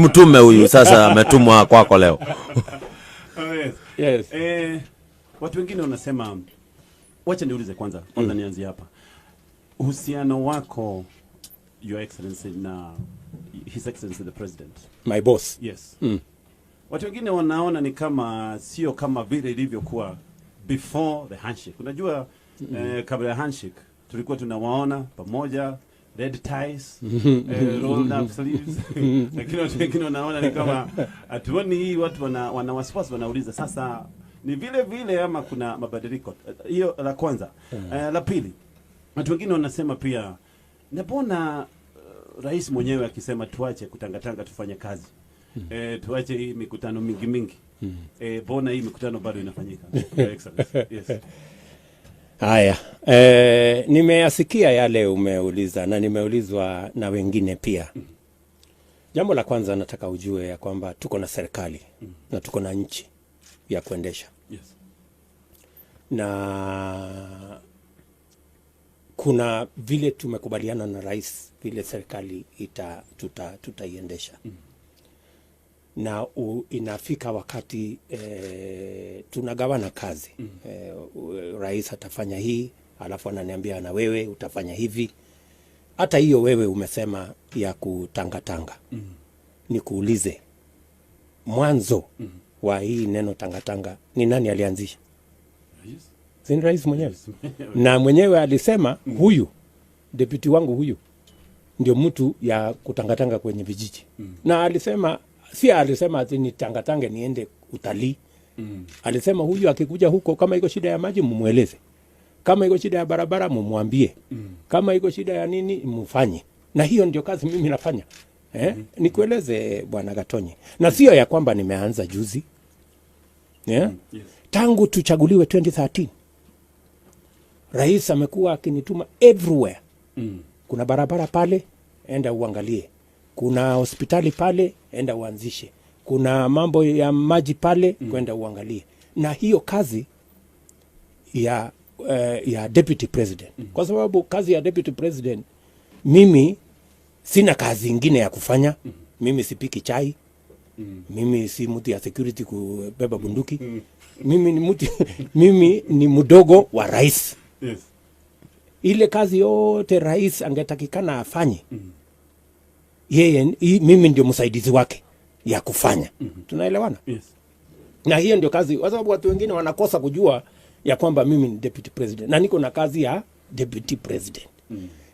Mtume huyu sasa ametumwa kwako leo. Oh, yes. Yes. Watu wengine wanasema, wacha niulize kwanza, nianzie hapa. Uhusiano wako, Your Excellency, na His Excellency the President. My boss. Yes. Watu wengine wanaona ni kama sio kama vile ilivyokuwa before the handshake. Unajua, kabla ya handshake tulikuwa tunawaona pamoja, red ties, rolled up sleeves. Lakini watu wengine wanaona ni kama hatuoni hii, watu wana wasiwasi, wanauliza sasa ni vile vile ama kuna mabadiliko? Hiyo la kwanza. La pili, watu wengine wanasema pia, na mbona rais mwenyewe akisema tuache kutangatanga tufanye kazi, tuache hii mikutano mingi mingi, mbona hii mikutano bado inafanyika, Your Excellency? Yes. Haya, nimeyasikia yale umeuliza na nimeulizwa na wengine pia. Jambo la kwanza nataka ujue ya kwamba tuko na serikali na tuko na nchi ya kuendesha na kuna vile tumekubaliana na rais vile serikali tutaiendesha na inafika wakati tunagawana kazi. Rais atafanya hii, alafu ananiambia na wewe utafanya hivi. Hata hiyo wewe umesema ya kutangatanga, nikuulize, mwanzo wa hii neno tangatanga ni nani alianzisha? Rais? Si ni rais mwenyewe? Na mwenyewe alisema huyu deputy wangu huyu ndio mtu ya kutangatanga kwenye vijiji. Na alisema, si alisema ati nitangatange niende utalii. Alisema huyu akikuja huko, kama iko shida ya maji mumweleze, kama iko shida ya barabara mumwambie, kama iko shida ya nini mufanye. Na hiyo ndio kazi mimi nafanya. Eh? Nikueleze, Bwana Gatonyi, na sio ya kwamba nimeanza juzi, yeah? Yes. Tangu tuchaguliwe 2013, rais amekuwa akinituma everywhere. Kuna barabara pale, enda uangalie. Kuna hospitali pale, enda uanzishe. Kuna mambo ya maji pale, kwenda uangalie. Na hiyo kazi ya deputy president, kwa sababu kazi ya deputy president, mimi sina kazi ingine ya kufanya. Mimi sipiki chai, mimi si mtu ya security kubeba bunduki. Mimi ni mdogo wa rais. Ile kazi yote rais angetakikana afanye yeye, mimi ndio msaidizi wake ya kufanya. Tunaelewana? Yes. Na hiyo ndio kazi, kwa sababu watu wengine wanakosa kujua ya kwamba mimi ni deputy president na niko na kazi ya deputy president,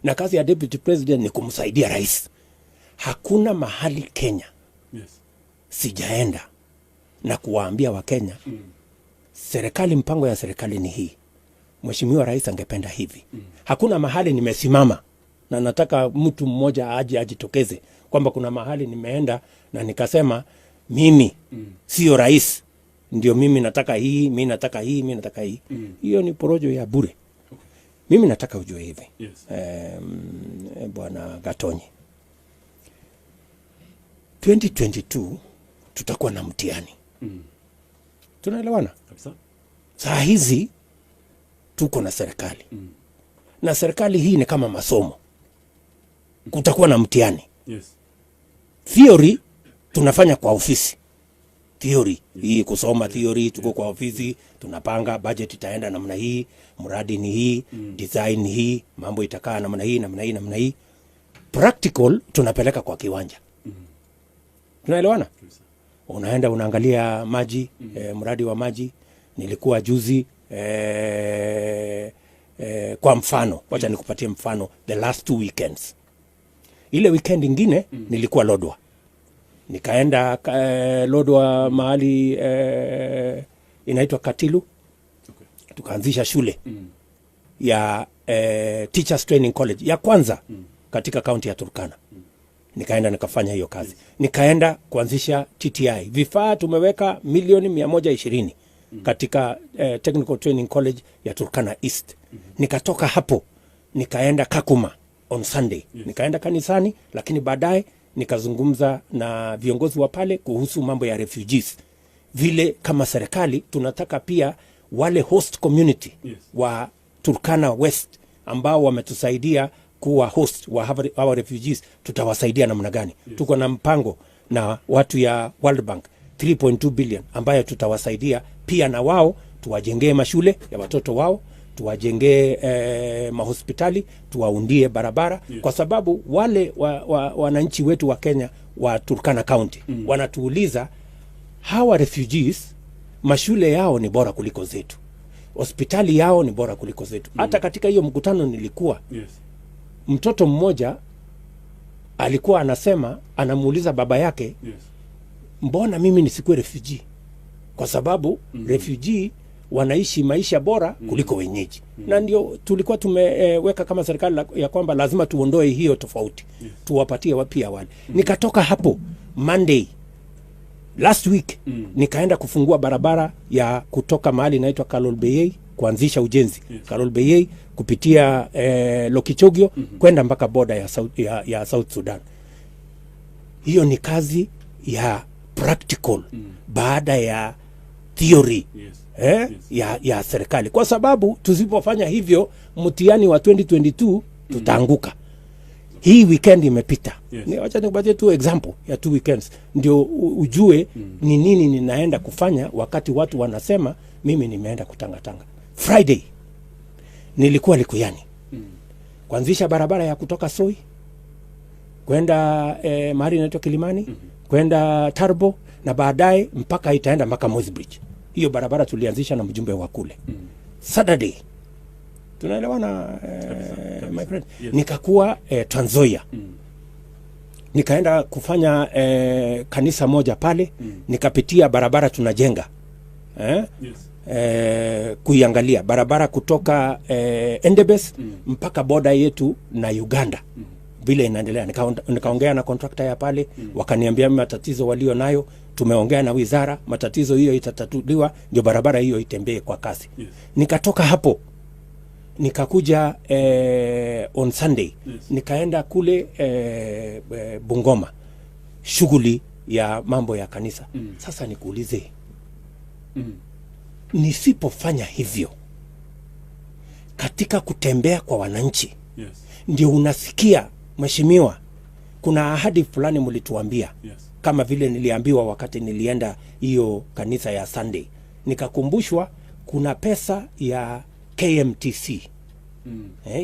na kazi ya deputy president ni kumsaidia rais. Hakuna mahali Kenya sijaenda na kuwaambia Wakenya, serikali, mpango ya serikali ni hii, mheshimiwa rais angependa hivi. Hakuna mahali nimesimama, na nataka mtu mmoja aje ajitokeze kwamba kuna mahali nimeenda na nikasema mimi sio rais, ndio mimi nataka hii, mi nataka hii, mi nataka hii. Hiyo ni porojo ya bure. Mimi nataka ujue hivi, Bwana Gatonyi, 2022 tutakuwa na mtihani. Tunaelewana? Kabisa. Saa hizi tuko na serikali, na serikali hii ni kama masomo, kutakuwa na mtihani. Theory tunafanya kwa ofisi, theory hii kusoma theory, tuko kwa ofisi tunapanga budget itaenda namna hii, mradi ni hii, design ni hii, mambo itakaa namna hii, namna hii, namna hii. Practical tunapeleka kwa kiwanja. Tunaelewana? Kabisa. Unaenda unaangalia maji, mradi wa maji nilikuwa juzi, kwa mfano, wacha nikupatie mfano, the last 2 weekends, ile weekend ingine nilikuwa Lodwar, nikaenda Lodwar mahali inaitwa Katilu, tukaanzisha shule ya Teachers Training College ya kwanza katika kaunti ya Turkana. Nikaenda nikafanya hiyo kazi, nikaenda kuanzisha TTI, vifaa tumeweka milioni 120 katika Technical Training College ya Turkana East. Nikatoka hapo nikaenda Kakuma on Sunday. Nikaenda kanisani, lakini baadaye nikazungumza na viongozi wa pale kuhusu mambo ya refugees, vile kama serikali tunataka pia wale host community wa Turkana West ambao wametusaidia kuwa host wa hawa refugees, tutawasaidia namna gani? Tuko na mpango. na watu ya World Bank 3.2 billion ambayo tutawasaidia pia na wao, tuwajengee mashule ya watoto wao, tuwajengee mahospitali, tuwaundie barabara. Kwa sababu wale wananchi wetu wa Kenya wa Turkana County wanatuuliza hawa refugees mashule yao ni bora kuliko zetu, hospitali yao ni bora kuliko zetu. Hata katika hiyo mkutano nilikuwa, mtoto mmoja alikuwa anasema, anamuuliza baba yake, mbona mimi nisikuwe refugee? Kwa sababu refugee wanaishi maisha bora kuliko wenyeji. Na ndio tulikuwa tumeweka kama serikali ya kwamba lazima tuondoe hiyo tofauti, tuwapatie pia wale. Nikatoka hapo Monday last week, nikaenda kufungua barabara ya kutoka mahali inaitwa Kalolbeyei, kuanzisha ujenzi Kalolbeyei kupitia Lokichogio kwenda mpaka boda ya South Sudan. Hiyo ni kazi ya practical baada ya theory ya serikali, kwa sababu tusipofanya hivyo mtihani wa 2022 tutaanguka. Hii weekend imepita. Wacha nikupatie tu example ya 2 weekends ndio ujue ni nini ninaenda kufanya wakati watu wanasema mimi nimeenda kutangatanga. Friday nilikuwa Likuyani kuanzisha barabara ya kutoka Soi kwenda mahali inaitwa Kilimani, kwenda Tarbo na baadaye mpaka itaenda mpaka Moi's Bridge. Hiyo barabara tulianzisha na mjumbe wa kule. Saturday tunaelewana my friend? Nikakuwa Trans Nzoia. Nikaenda kufanya kanisa moja pale, nikapitia barabara tunajenga. Kuiangalia barabara kutoka Endebess mpaka boda yetu na Uganda vile inaendelea. Nikaongea na contractor ya pale, wakaniambia matatizo walio nayo, tumeongea na wizara, matatizo hiyo itatatuliwa ndio barabara hiyo itembee kwa kasi. Nikatoka hapo nikakuja on Sunday, nikaenda kule Bungoma, shughuli ya mambo ya kanisa. Sasa nikuulize, nisipofanya hivyo katika kutembea kwa wananchi, ndio unasikia mheshimiwa, kuna ahadi fulani mlituambia. Kama vile niliambiwa wakati nilienda hiyo kanisa ya Sunday, nikakumbushwa kuna pesa ya KMTC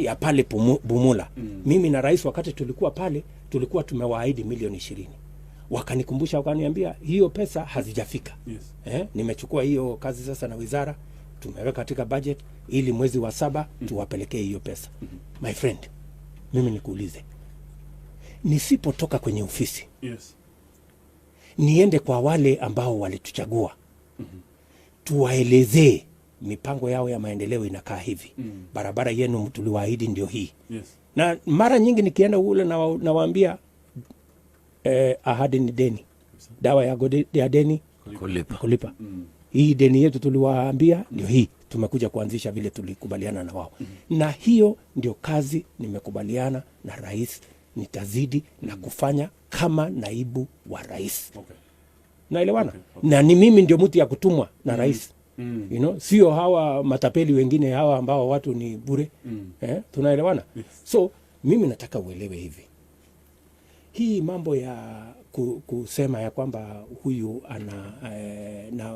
ya pale Bumula. Mimi na rais wakati tulikuwa pale tulikuwa tumewaahidi milioni 20. Wakanikumbusha, wakaniambia hiyo pesa hazijafika. Nimechukua hiyo kazi sasa na wizara, tumeweka katika budget ili mwezi wa 7 tuwapelekee hiyo pesa. My friend, mimi nikuulize, nisipotoka kwenye ofisi niende kwa wale ambao walituchagua, tuwaelezee mipango yao ya maendeleo inakaa hivi, barabara yenu tuliwaahidi ndio hii. Na mara nyingi nikienda ule nawaambia ahadi ni deni, dawa ya deni kulipa. Hii deni yetu tuliwaambia ndio hii, tumekuja kuanzisha vile tulikubaliana na wao. Na hiyo ndio kazi nimekubaliana na rais, nitazidi na kufanya kama naibu wa rais. Naelewana? Na ni mimi ndio mtu ya kutumwa na rais. You know, sio hawa matapeli wengine hawa ambao watu ni bure. Tunaelewana? So mimi nataka uelewe hivi. Hii mambo ya kusema ya kwamba huyu ana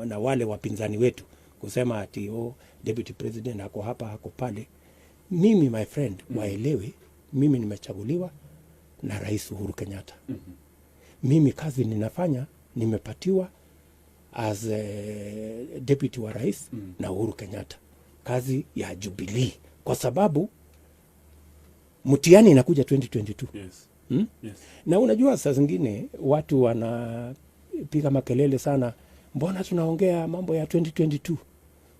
na wale wapinzani wetu kusema ati oh, deputy president ako hapa ako pale. Mimi my friend, waelewe mimi nimechaguliwa na Rais Uhuru Kenyatta. Mimi kazi ninafanya nimepatiwa as deputy wa rais na Uhuru Kenyatta, kazi ya Jubilee, kwa sababu mtihani inakuja 2022. Na unajua saa zingine watu wanapiga makelele sana, mbona tunaongea mambo ya 2022?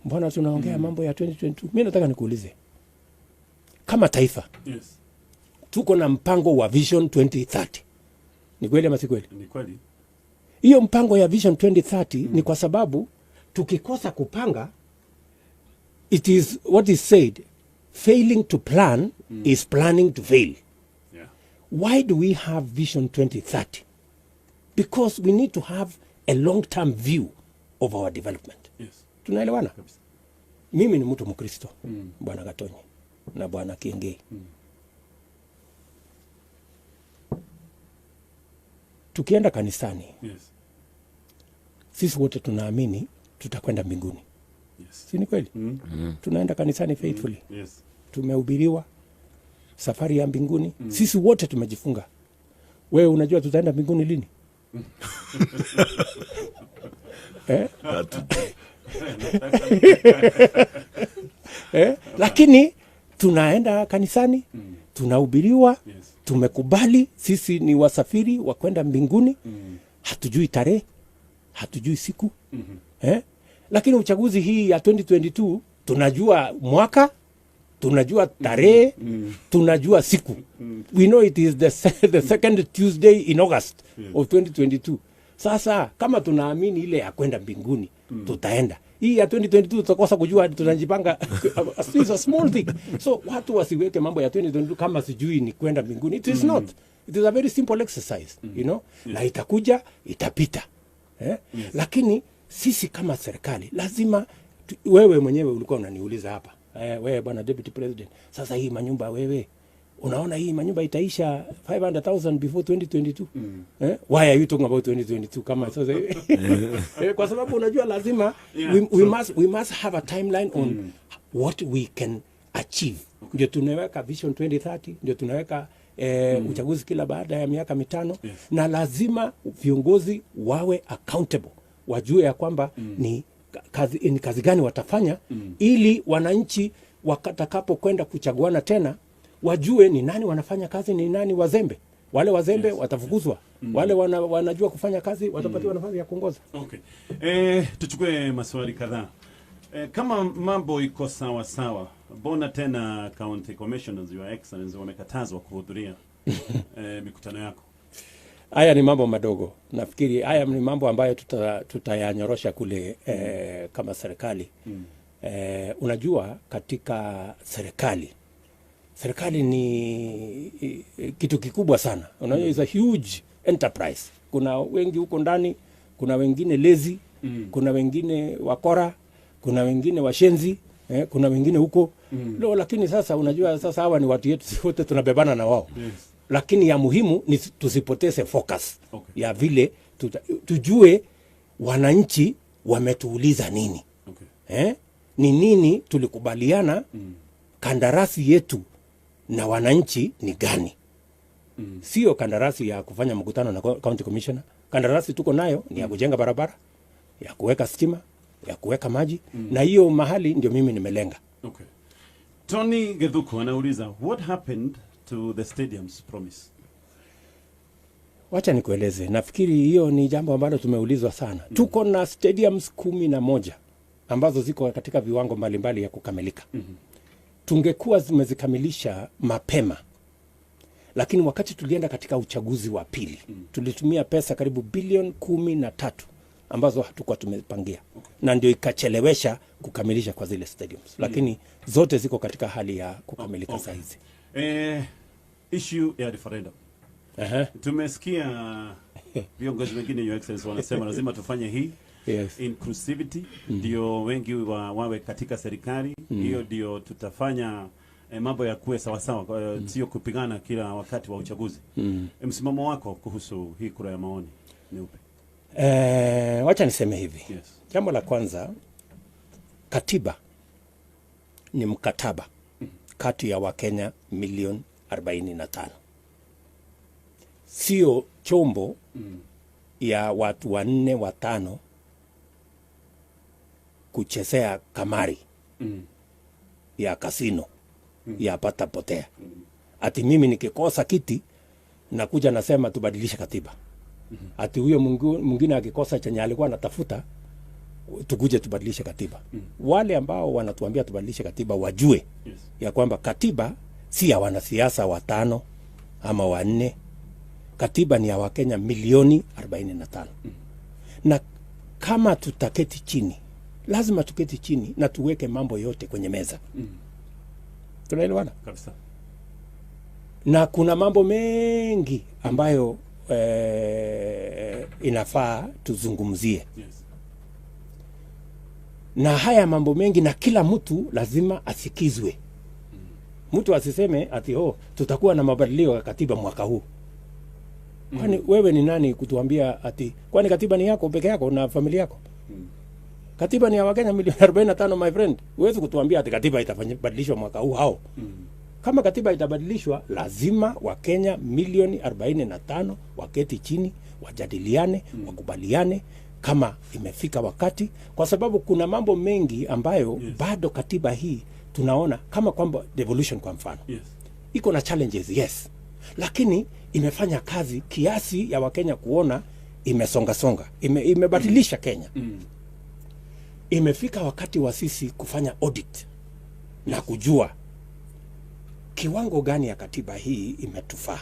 Mbona tunaongea mambo ya 2022? Mimi nataka nikuulize, kama taifa tuko na mpango wa Vision 2030. Ni kweli ama si kweli? Ni kweli. Hiyo mpango ya Vision 2030 ni kwa sababu tukikosa kupanga, it is what is said, failing to plan is planning to fail. Why do we have Vision 2030? Because we need to have a long-term view of our development. Tunaelewana? Mimi ni mtu Mkristo, Bwana Gatonye na Bwana Kiengei. Tukienda kanisani, Yes. sisi wote tunaamini tutakwenda mbinguni. Yes. Si ni kweli? Tunaenda kanisani faithfully. Yes. Tumehubiriwa safari ya mbinguni. Sisi wote tumejifunga. Wewe unajua tutaenda mbinguni lini? Eh? Eh? Lakini tunaenda kanisani, tunahubiriwa, Yes. tumekubali sisi ni wasafiri wa kwenda mbinguni. Hatujui tarehe, hatujui siku. Eh? Lakini uchaguzi hii ya 2022 tunajua mwaka, tunajua tarehe, tunajua siku. We know it is the second Tuesday in August of 2022. Sasa kama tunaamini ile ya kwenda mbinguni, tutaenda. Hii ya 2022 tutakosa kujua, tunajipanga. It's a small thing. So watu wasiweke mambo ya 2022 kama sijui ni kwenda mbinguni. It is not. It is a very simple exercise, you know. Na itakuja, itapita. Eh? Lakini sisi kama serikali lazima wewe mwenyewe ulikuwa unaniuliza hapa. Wewe bwana Deputy President, sasa hii manyumba wewe unaona hii manyumba itaisha 500,000 before 2022? Why are you talking about 2022 kama sasa? Kwa sababu unajua lazima we must have a timeline on what we can achieve. Ndio tunaweka Vision 2030, ndio tunaweka uchaguzi kila baada ya miaka 5. Yes. Na lazima viongozi wawe accountable, wajue ya kwamba ni kazi gani watafanya, ili wananchi watakapo kwenda kuchaguana tena wajue ni nani wanafanya kazi, ni nani wazembe. Wale wazembe watafukuzwa. Wale wanajua kufanya kazi watapatiwa nafasi ya kuongoza. Haya ni mambo madogo. Nafikiri haya ni mambo ambayo tutayanyorosha kule kama serikali. Unajua katika serikali ni kitu kikubwa sana. Unajua is a huge enterprise. Kuna wengi huko ndani, kuna wengine lazy, kuna wengine wakora, kuna wengine washenzi, kuna wengine huko. Lakini sasa unajua sasa hawa ni watu yetu, wote tunabebana na wao. Yes. Lakini ya muhimu ni tusipoteze focus. Okay. Ya vile tujue wananchi wametuuliza nini. Okay. Ni nini tulikubaliana, kandarasi yetu na wananchi ni gani? Sio kandarasi ya kufanya mkutano na county commissioner. Kandarasi tuko nayo ni ya kujenga barabara, ya kuweka stima, ya kuweka maji, na hiyo mahali ndio mimi nimelenga. Okay. Tony Gedhuku anauliza, what happened to the stadium's promise? Wacha nikueleze. Nafikiri hiyo ni jambo ambalo tumeulizwa sana. Tuko na stadiums 11 ambazo ziko katika viwango mbalimbali ya kukamilika. Tungekuwa zimezikamilisha mapema. Lakini wakati tulienda katika uchaguzi wa pili, tulitumia pesa karibu bilioni 13 ambazo hatukuwa tumepangia. Okay. Na ndio ikachelewesha kukamilisha kwa zile stadiums. Lakini zote ziko katika hali ya kukamilika Okay. saa hizi. Issue ya referendum. Tumesikia viongozi wengine, Your Excellency, wanasema lazima tufanye hii. Yes. Inclusivity ndio wengi wawe katika serikali. Hiyo ndio tutafanya mambo ya kuwe sawa sawa, sio kupigana kila wakati wa uchaguzi. Msimamo wako kuhusu hii kura ya maoni ni upi? Wacha niseme hivi. Yes. Jambo la kwanza, katiba ni mkataba kati ya Wakenya milioni 45. Sio chombo ya watu 4 5 kuchezea kamari ya kasino ya pata potea. Ati mimi nikikosa kiti nakuja nasema tubadilishe katiba. Ati huyo mwingine akikosa chenye alikuwa anatafuta tukuje tubadilishe katiba. Wale ambao wanatuambia tubadilishe katiba wajue ya kwamba katiba si ya wanasiasa 5 ama 4. Katiba ni ya Wakenya milioni 45. Na kama tutaketi chini, lazima tuketi chini na tuweke mambo yote kwenye meza. Tunaelewana? Kabisa. Na kuna mambo mengi ambayo inafaa tuzungumzie. Yes. Na haya mambo mengi, na kila mtu lazima asikizwe. Mtu asiseme ati tutakuwa na mabadiliko ya katiba mwaka huu. Kwani wewe ni nani kutuambia ati, kwani katiba ni yako peke yako na familia yako? Katiba ni ya Wakenya milioni 45, my friend. Huwezi kutuambia ati katiba itabadilishwa mwaka huu hao. Kama katiba itabadilishwa, lazima Wakenya milioni 45 waketi chini, wajadiliane, wakubaliane kama imefika wakati, kwa sababu kuna mambo mengi ambayo bado katiba hii tunaona kama kwamba devolution kwa mfano iko na challenges, yes, lakini imefanya kazi kiasi ya Wakenya kuona imesongasonga, imebadilisha Kenya. Imefika wakati wa sisi kufanya audit na kujua kiwango gani ya katiba hii imetufaa,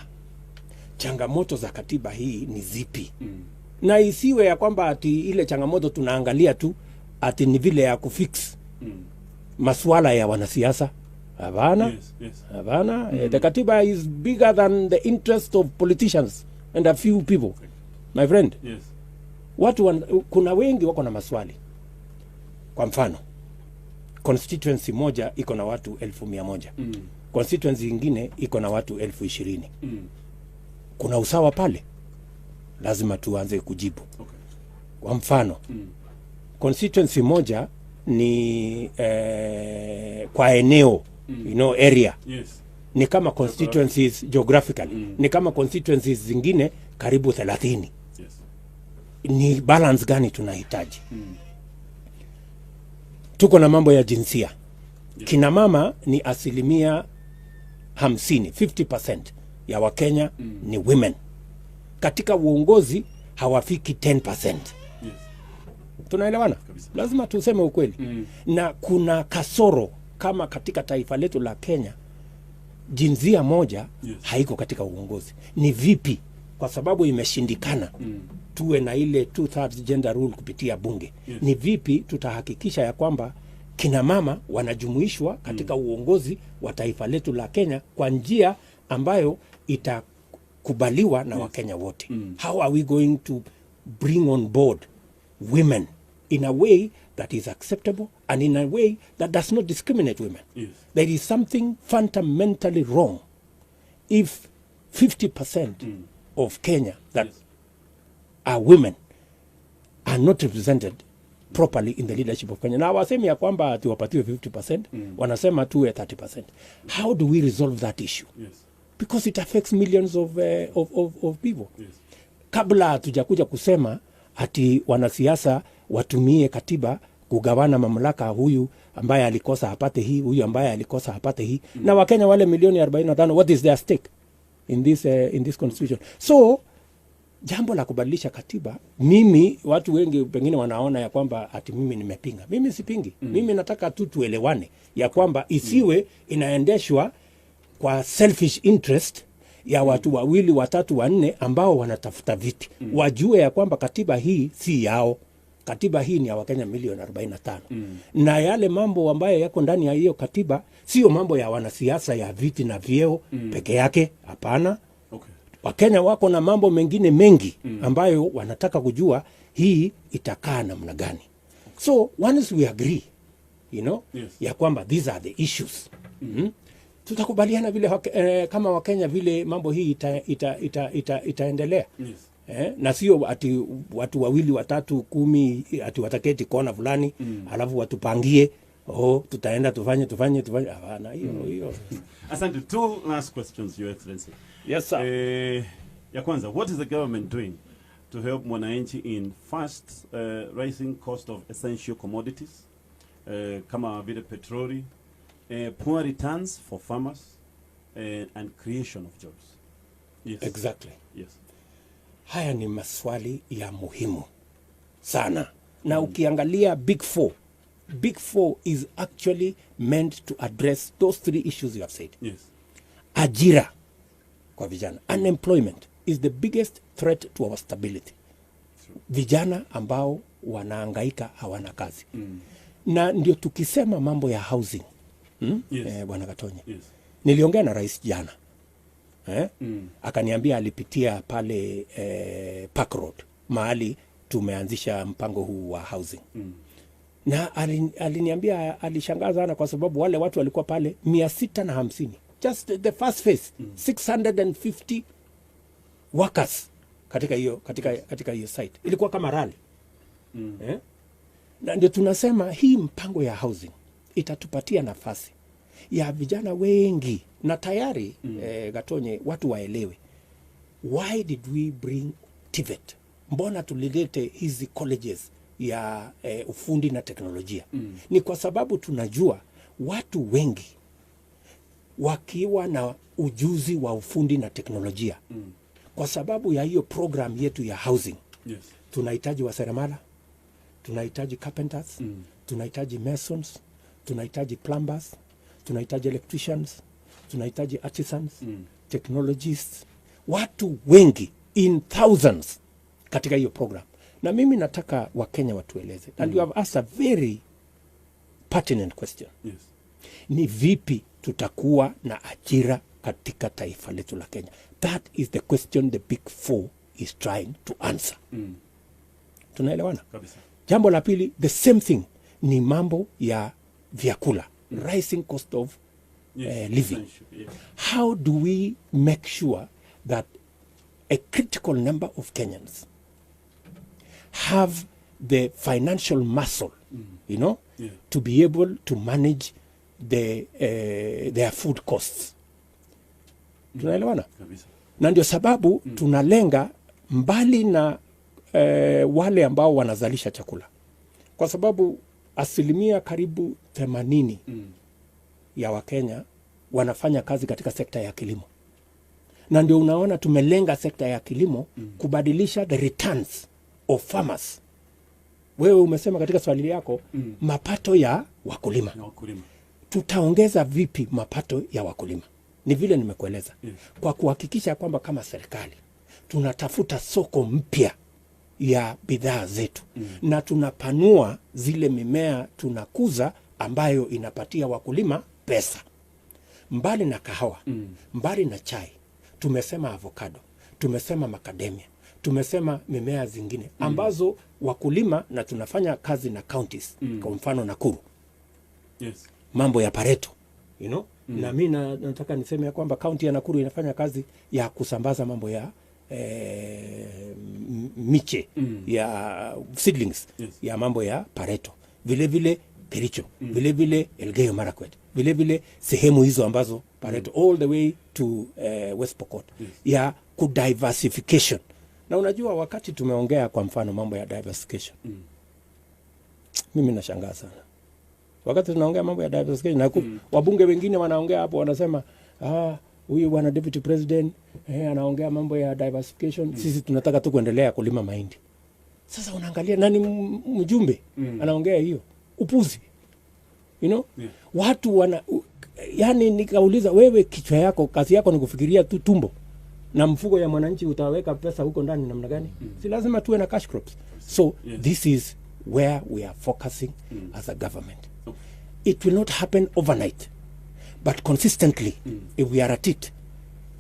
changamoto za katiba hii ni zipi, na isiwe ya kwamba ati ile changamoto tunaangalia tu ati ni vile ya kufix masuala ya wanasiasa. Hapana. Hapana. The katiba is bigger than the interest of politicians and a few people, my friend. Kuna wengi wako na maswali. Kwa mfano, constituency moja iko na watu 100,000. Constituency ingine iko na watu 20,000. Kuna usawa pale? Lazima tuanze kujibu. Kwa mfano, constituency moja ni kwa eneo, area, ni kama constituencies geographically, ni kama constituencies zingine karibu 30. Ni balance gani tunahitaji? Tuko na mambo ya jinsia. Kina mama ni 50%, 50% ya Wakenya ni women. Katika uongozi hawafiki 10%. Tunaelewana? Kabisa. Lazima tuseme ukweli. Na kuna kasoro kama katika taifa letu la Kenya jinsia moja haiko katika uongozi. Ni vipi? Kwa sababu imeshindikana tuwe na ile 2/3 gender rule kupitia bunge. Ni vipi tutahakikisha ya kwamba kina mama wanajumuishwa katika uongozi wa taifa letu la Kenya kwa njia ambayo itakubaliwa na Wakenya wote? How are we going to bring on board women in a way that is acceptable and in a way that does not discriminate women? There is something fundamentally wrong if 50% of Kenya that are women are not represented properly in the leadership of Kenya. Na wasemi ya kwamba ati wapatiwe 50%, wanasema tuwe 30%. How do we resolve that issue? Because it affects millions of people. Kabla hatujakuja kusema ati wanasiasa watumie katiba kugawana mamlaka, huyu ambaye alikosa apate hii, huyu ambaye alikosa apate hii. Na Wakenya wale milioni 45, what is their stake in this constitution? So jambo la kubadilisha katiba, mimi, watu wengi pengine wanaona ya kwamba ati mimi nimepinga. Mimi sipingi. Mimi nataka tu tuelewane ya kwamba isiwe inaendeshwa kwa selfish interest ya watu wawili, watatu, wanne ambao wanatafuta viti. Wajue ya kwamba katiba hii si yao. Katiba hii ni ya Wakenya milioni 45. Na yale mambo ambayo yako ndani ya hiyo katiba sio mambo ya wanasiasa ya viti na vyeo peke yake. Hapana. Wakenya wako na mambo mengine mengi ambayo wanataka kujua hii itakaa namna gani. So once we agree ya kwamba these are the issues, tutakubaliana vile kama Wakenya vile mambo hii itaendelea. Na sio ati watu wawili, watatu, 10 ati wataketi kona fulani, alafu watupangie, "Oh, tutaenda tufanye, tufanye, tufanye." Hapana, hiyo hiyo. Asante. Two last questions, Your Excellency. Yes, sir. Ya kwanza, what is the government doing to help mwananchi in fast rising cost of essential commodities kama vile petroli, poor returns for farmers and creation of jobs? Yes. Exactly. Yes. Haya ni maswali ya muhimu sana, na ukiangalia Big Four, Big Four is actually meant to address those three issues you have said. Ajira kwa vijana, unemployment is the biggest threat to our stability. Vijana ambao wanaangaika hawana kazi, na ndio tukisema mambo ya housing, Bwana Katonye, niliongea na rais jana, eh? Akaniambia alipitia pale Park Road mahali tumeanzisha mpango huu wa housing, na aliniambia alishangaa sana kwa sababu wale watu walikuwa pale 650, just the first phase, 650 workers. katika hiyo katika hiyo site. Ilikuwa kama rally. Eh? Na ndio tunasema hii mpango ya housing itatupatia nafasi ya vijana wengi, na tayari Gatonye, watu waelewe why did we bring TVET? Mbona tulilete hizi colleges ya ufundi na teknolojia? Ni kwa sababu tunajua watu wengi wakiwa na ujuzi wa ufundi na teknolojia, kwa sababu ya hiyo program yetu ya housing, tunahitaji waseremala, tunahitaji carpenters, tunahitaji masons, tunahitaji plumbers, tunahitaji electricians, tunahitaji artisans, technologists, watu wengi in thousands katika hiyo program. Na mimi nataka Wakenya watueleze, and you have asked a very pertinent question, ni vipi tutakuwa na ajira katika taifa letu la Kenya? That is the question the Big Four is trying to answer. Tunaelewana? Kabisa. Jambo la pili, the same thing, ni mambo ya vyakula, rising cost of living. Essential. Yes. How do we make sure that a critical number of Kenyans have the financial muscle, to be able to manage their food costs? Tunaelewana? Kabisa. Na ndio sababu tunalenga mbali na wale ambao wanazalisha chakula, kwa sababu asilimia karibu 80 ya Wakenya wanafanya kazi katika sekta ya kilimo, na ndio unaona tumelenga sekta ya kilimo kubadilisha the returns of farmers. Wewe umesema katika swali yako mapato ya wakulima. Na wakulima. Tutaongeza vipi mapato ya wakulima? Ni vile nimekueleza, kwa kuhakikisha kwamba kama serikali tunatafuta soko mpya ya bidhaa zetu na tunapanua zile mimea tunakuza ambayo inapatia wakulima pesa. Mbali na kahawa, mbali na chai, tumesema avocado, tumesema macadamia, tumesema mimea zingine ambazo wakulima, na tunafanya kazi na counties, kwa mfano Nakuru, mambo ya pareto. Na mi nataka niseme ya kwamba kaunti ya Nakuru inafanya kazi ya kusambaza mambo ya miche ya seedlings ya mambo ya pareto, vile vile Kericho, vile vile Elgeyo Marakwet, vile vile sehemu hizo ambazo pareto all the way to West Pokot, ya kudiversification. Na unajua wakati tumeongea kwa mfano mambo ya diversification, mimi nashangaa sana wakati tunaongea mambo ya diversification na wabunge wengine wanaongea hapo wanasema, "Ah, huyu bwana deputy president anaongea mambo ya diversification, sisi tunataka tu kuendelea kulima mahindi." Sasa unaangalia nani, mjumbe anaongea hiyo upuzi. Watu wana yani, nikauliza, wewe kichwa yako kazi yako ni kufikiria tu tumbo na mfuko ya mwananchi, utaweka pesa huko ndani namna gani? Si lazima tuwe na cash crops? So this is where we are focusing as a government. It will not happen overnight, but consistently, if we are at it,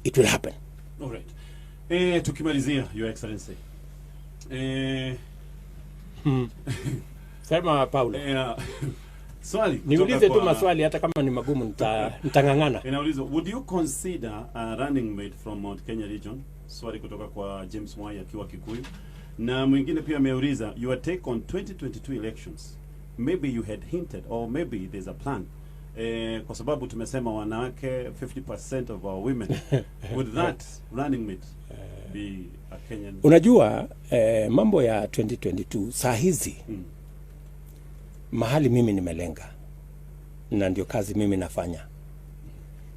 it will happen. Alright. Tukimalizia, Your Excellency. Sema, Paulo. Swali kutoka Niulize tu maswali hata kama ni magumu, nitang'ang'ana. Inaulizwa, would you consider a running mate from Mount Kenya region? Swali kutoka kwa James Mwai akiwa Kikuyu. Na mwingine pia ameuliza your take on 2022 elections. Maybe you had hinted or maybe there's a plan. Kwa sababu tumesema wanawake, 50% of our women. Would that running mate be a Kenyan? Unajua mambo ya 2022 saa hizi, mahali mimi nimelenga na ndio kazi mimi nafanya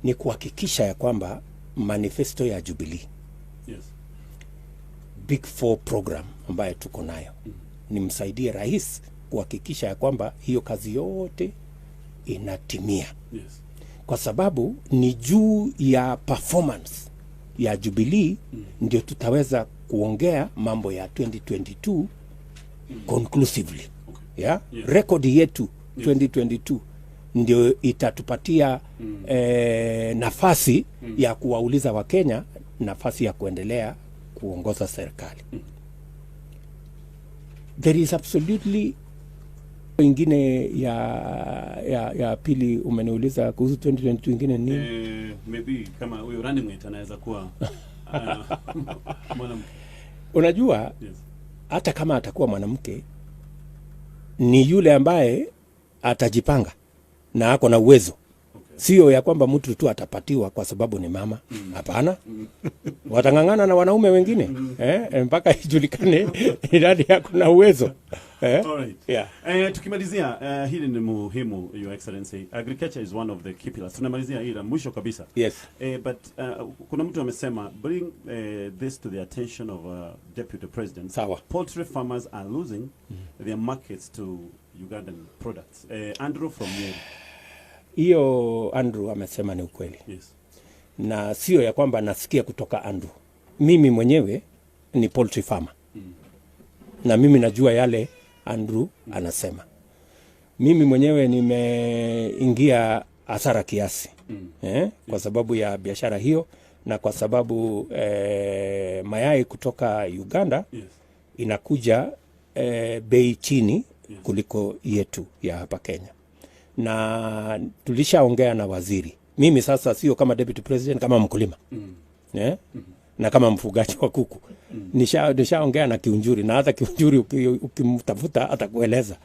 ni kuhakikisha ya kwamba manifesto ya Jubilee, Big Four program ambayo tuko nayo, nimsaidie rais kuhakikisha ya kwamba hiyo kazi yote inatimia, kwa sababu ni juu ya performance ya Jubilee ndio tutaweza kuongea mambo ya 2022 conclusively. Yeah? Rekodi yetu 2022 ndio itatupatia nafasi ya kuwauliza Wakenya nafasi ya kuendelea kuongoza serikali. There is absolutely ingine ya pili umeniuliza kuhusu 2022, ingine ni nini? Maybe kama huyo running mate anaweza kuwa mwanamke. Unajua, Yes. hata kama atakuwa mwanamke, ni yule ambaye atajipanga na ako na uwezo. Sio ya kwamba mtu tu atapatiwa kwa sababu ni mama. Hapana, watang'ang'ana na wanaume wengine, mpaka ijulikane ni nani ako na uwezo, eh? Alright. Yeah. Tukimalizia, hili ni muhimu, Your Excellency. Agriculture is one of the key pillars. Tunamalizia hili la mwisho kabisa. Yes. But kuna mtu amesema, bring this to the attention of Deputy President. Sawa. Poultry farmers are losing their markets to Ugandan products. Andrew from Nyeri. Hiyo Andrew amesema ni ukweli. Yes. Na sio ya kwamba nasikia kutoka Andrew. Mimi mwenyewe ni poultry farmer na mimi najua yale Andrew anasema. Mimi mwenyewe nimeingia hasara kiasi, kwa sababu ya biashara hiyo na kwa sababu mayai kutoka Uganda inakuja bei chini kuliko yetu ya hapa Kenya, na tulishaongea na waziri. Mimi sasa sio kama deputy president, kama mkulima, yeah? Na kama mfugaji wa kuku, nishaongea na Kiunjuri, na hata Kiunjuri ukimtafuta atakueleza.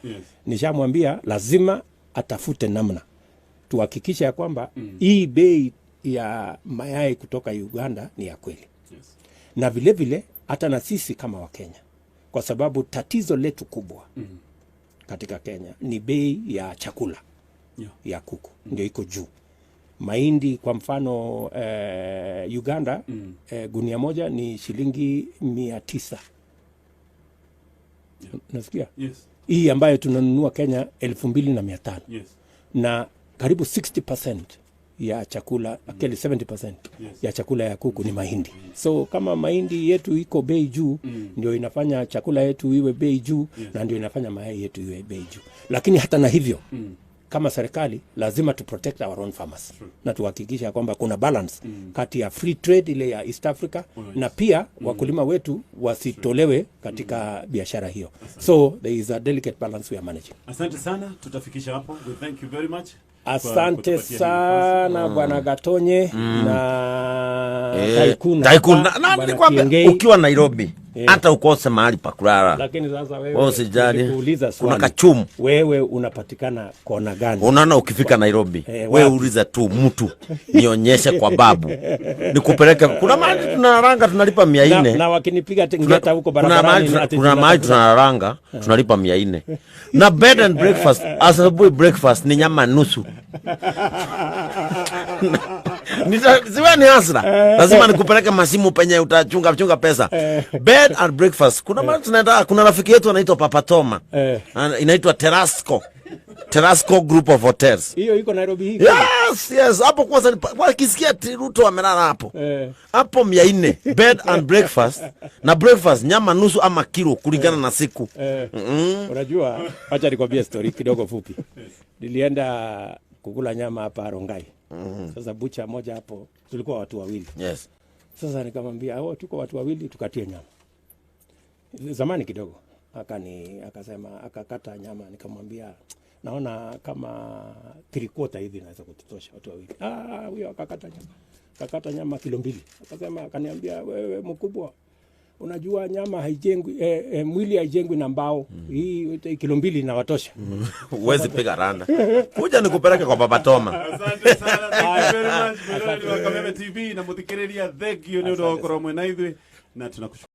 Nishamwambia lazima atafute namna tuhakikishe ya kwamba hii bei ya mayai kutoka Uganda ni ya kweli na vile vile hata na sisi kama Wakenya, kwa sababu tatizo letu kubwa katika Kenya ni bei ya chakula ya kuku ndio iko juu. Mahindi kwa mfano, Uganda, gunia moja ni shilingi 900. Nasikia Yes. hii ambayo tunanunua Kenya 2500. Na karibu 60% ya chakula, actually 70% ya chakula ya kuku ni mahindi. So kama mahindi yetu iko bei juu, ndio inafanya chakula yetu iwe bei juu na ndio inafanya mayai yetu iwe bei juu. Lakini hata na hivyo, kama serikali lazima tu protect our own farmers na tuhakikisha kwamba kuna balance kati ya free trade ile ya East Africa na pia wakulima wetu wasitolewe katika biashara hiyo. So there is a delicate balance we are managing. Asante sana, tutafikisha hapo. We thank you very much kwa Asante kutupatia hii nafasi. sana, Bwana Gatonye na Tycoon Tycoon. hapa, Na Bwana nilikwambia Kiengei. ukiwa Nairobi hata ukose mahali pa kulala. Lakini sasa wewe, Wewe usijali. nikuuliza Kuna swali. kachumu. Wewe unapatikana kona gani? Unaona, ukifika Nairobi, we wapi? uliza tu mtu, nionyeshe kwa babu, nikupeleke. Kuna mahali tunaranga tunalipa mia Na, nne na wakinipiga ngeta huko kuna mahali barabarani ati kuna mahali tunatafuta- tunaranga tunalipa 400 na bed and breakfast. Asubuhi breakfast ni nyama nusu. Siwe ni hasra, lazima nikupeleke masimu penye utachunga chunga pesa. Bed and breakfast, kuna mahali tunaenda, kuna rafiki yetu anaitwa Papa Toma. Inaitwa Terasco Group of Hotels. Hiyo iko Nairobi hii? Yes, hapo kwanza wakisikia ati Ruto amelala hapo, hapo 400 bed and breakfast, na breakfast nyama nusu ama kilo kulingana na siku. Unajua, acha nikwambie story kidogo fupi. Nilienda kukula nyama hapa Rongai. Sasa bucha moja hapo, tulikuwa watu wawili. Sasa nikamwambia, "Oh, tuko watu wawili, tukatie nyama." Zamani kidogo. Akasema, akakata nyama, nikamwambia naona kama three quarter hivi inaweza kututosha watu wawili. Ah, huyo akakata nyama. Akakata nyama kilo 2. Akasema, akaniambia, "Wewe mkubwa, unajua nyama haijengwi, mwili haijengwi na mbao. Hii kilo 2 inawatosha." Huwezi piga randa, kuja nikupeleke kwa Baba Toma. Asante sana, thank you very much. Mwĩroreri wa Kameme TV na mũthikĩrĩria, thank you nĩ ũndũ wa gũkorwo mwena ithuĩ na tunakushukuru.